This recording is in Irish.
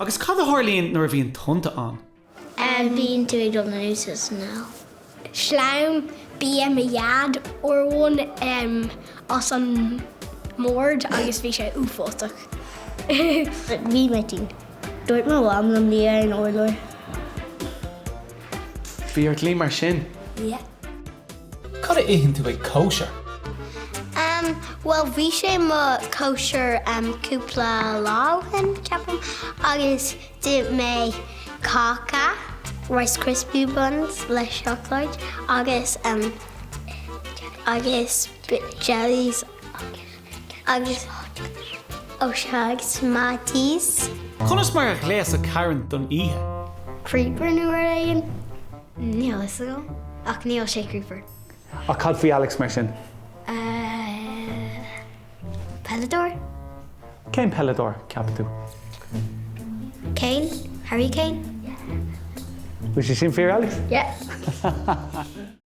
Agus cad a tharlaíonn nuair a bhíonn tonnta ann? Bíonn tú ag dul anuas is anall. Shleamhain bia mo dhaid uair amháin as an mbord agus bhí sé uafásach. Bhí mé tinn. Dúirt mo mham liom luí ar an urlár. Bhí ort luí mar sin? Yeah. Cad a itheann tú ag cóisir? Em, bhuel bhí sé mo cóisir em cúpla lá ó shin, ceapaim, agus d'ith mé cáca, Rice Krispie buns le seacláid agus em agus jellies agus ó sea agus Smarties. Conas mar a ghléasadh Karen don oíche? Creeper nó rud éigin? Níl fhios agam, ach níl sé creeper. Ach cad faoi Alex mar sin? Peileadóir? Cén peileadóir, ceapann tú? Kane? Harry Kane? Bhfuil sé sin fíor, Alex? Yeah.